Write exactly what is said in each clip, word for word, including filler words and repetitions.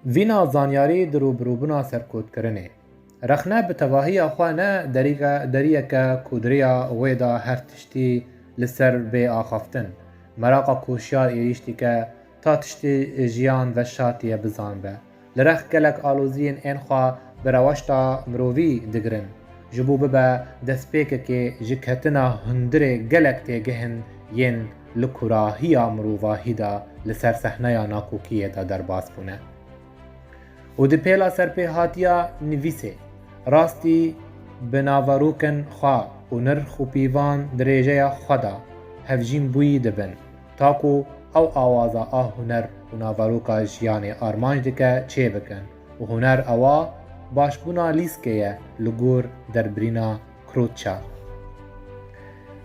Vîna zanyarî di rûbirûbûna serkotkirinê. Rexne bi tevahiya xwe ne derîke, deriyeke ku di rêya wê de her tiştî li ser bê axaftin. Meraqa ku şiyar êrîş dike, ta tiştê jiyan veşartiye bizanbe. Li rex gelek aloziyên ên xwe bi reweşta mirovî digirin. Ji bo bibe destpêkekê ji ketina hundirê gelek têgihên yên li kurahiya mirovahî de li ser sehneya nakokiyê de derbas bûne. Û di pêla serpêhatiya nivîsê, rastî bi naverokên xwe û nirx û pîvan di rêjeya xwe de hevjînbûyî dibin, ta ku ew awaza a huner û naveroka jiyanê armanc dike çêbikin û huner ewa başbûna lîskê ye li gor derbirîna Krotça.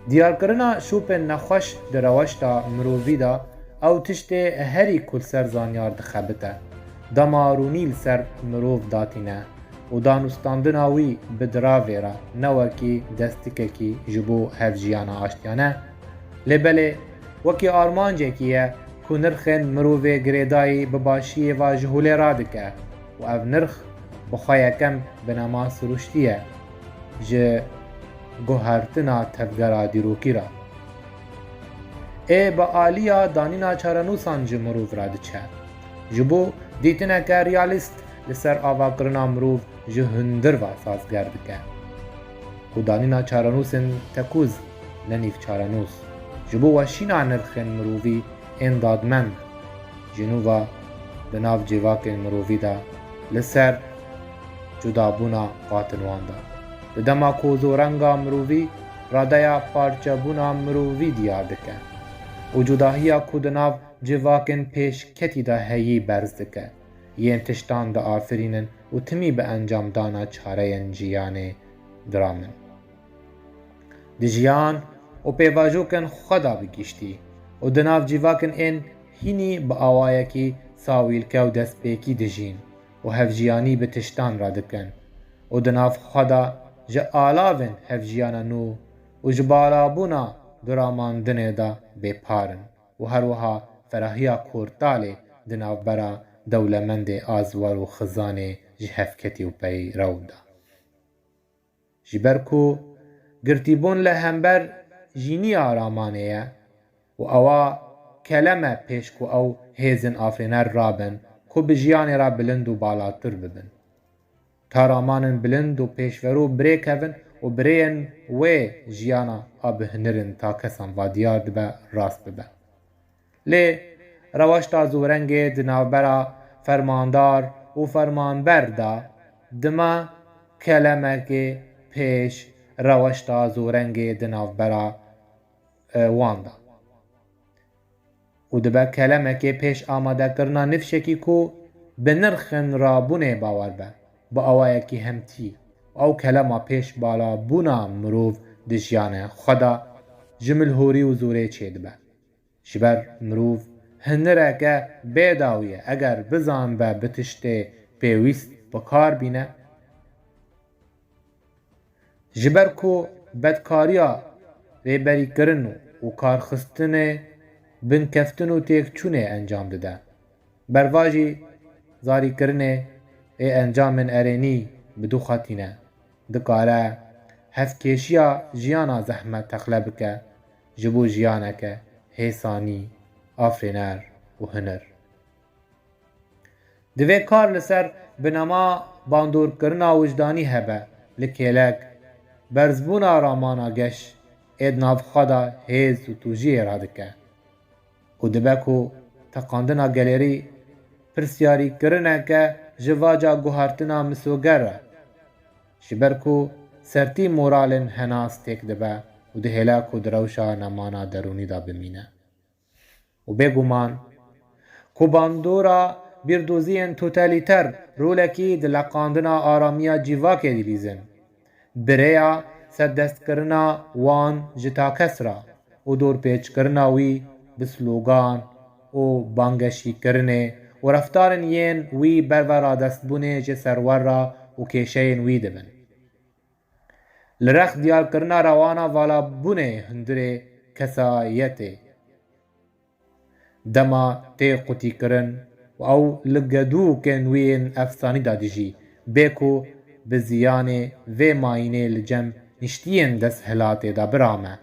Diyarkirina şopên nexweş di reweşta mirovî de ew tiştê herî ku li ser zanyar dixebite. Dema rûnî li ser mirov datîne û danûstandina wî bi diravê re ne wekî destikekî ji bo hevjiyana aştiyane, lê belê wekî armancekî ye ku nirxên mirovê girêdayî bi başiyê ve ji holê radike û ev nirx bi xwe yekem binema siruştî ye ji guhertina tevgera dîrokî re. Ê bi aliya danîna çarenûsan ji mirov re diçe. Ji bo dîtineke realîst li ser avakirina mirov ji hundir ve sazger dike. Û danîna çarenûsên tekûz, ne nîv çarenûs, ji bo weşîna nirxên mirovî ên dadmend, ji nû ve di nav civakên mirovî de li ser cudabûna qatin wan de. Di dema ku zorenga mirovî radeya parçebûna mirovî diyar dike û cudahiya ku di nav civakên pêşketî de heyî berz dike, yên tiştan diafirînin û timî bi encamdana çareyên jiyanê diramin. Di jiyan û pêvajokan xwe de bi giştî û di nav civakên ên hînî bi awayekî sawîlke û destpêkî dijîn û hevjiyanî bi tiştan re dikin û di nav xwe de ji alavên hevjiyana nû û ji balabûna duramandinê de bêpar in û her wiha ferahiya kortalê di navbera dewlemendê a ziwar û xizanê ji hevketî û peyrew de. Ji ber ku girtîbûn li hember jîniya ramanê ye û ewa kelem e pêş ku ew hêzên afirîner rabin ku bi jiyanê re bilind û balatir bibin. Ta ramanên bilind û pêşverû bi rê kevin û bi rêyên wê jiyana a bi hinirin ta kesan va diyar dibe rast bibe. Lê reweşta zorengê di navbera fermandar û fermanber de dima kelemekê pêş reweşta zorengê di navbera, e, wan de. Û dibe kelemekê pêş amadekirina nifşekî ku bi nirxên rabûnê bawer be, bi awayekî hemtî. Ew kelema pêş balabûna mirov di jiyanê xwe de ji milhorî û zorê çêdibe. Ji ber mirov hinireke bêdawî ye, eger bizanbe bi tiştê pêwîst bi kar bîne. Ji ber ku bedkariya rêberîkirin û karxistinê binkeftin û têkçûnê encam dide. Bervajî zarîkirinê ê encamên erênî bi du xetî ne. Dikare hevkêşiya jiyana zehmet texle bike ji bo jiyaneke hêsanî, afirîner û hinir. Divê kar li ser binema bandorkirina wijdanî hebe, li kêlek, berzbûna ramana geş ê di nav xwe de hêz û tûjiyê radike. Û dibe ku teqandina gelêrî pirsyarîkirineke ji vaca guhertina misoger e. Ji ber ku sertî moralên henas têk dibe û dihêle ku di rewşa nemana derûnî de bimîne. Û bêguman ku bandora bîrdoziyên totalîter rolekî di leqandina aramiya civakê dilîzin. Bi rêya serdestkirina wan ji takes re û dorpêçkirina wî bi slogan û bangeşîkirinê û reftarên yên wî berve radestbûnê ji serwer re û kêşeyên wî dibin. Li rex diyarkirina rewana valabûnê hundirê kesayetê. Dema tê qutîkirin û ew li gedûkên wî yên efsanî de dijî, bê ku bi ziyanê vê mayînê li cem niştiyên desthilatê de birame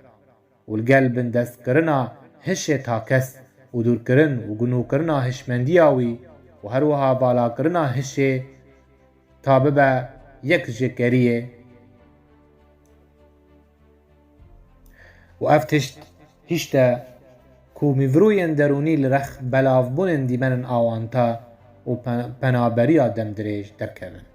û li gel bindestkirina hişê takes û dûrkirin û gunûkirina hişmendiya wî û her wiha valakirina hişê ta bibe yek ji keriyê û ev tişt hişte ku mîvrûyên derûnî li rex belavbûnên dîmenên awanta û pe-, penaberiya demdirêj derkevin.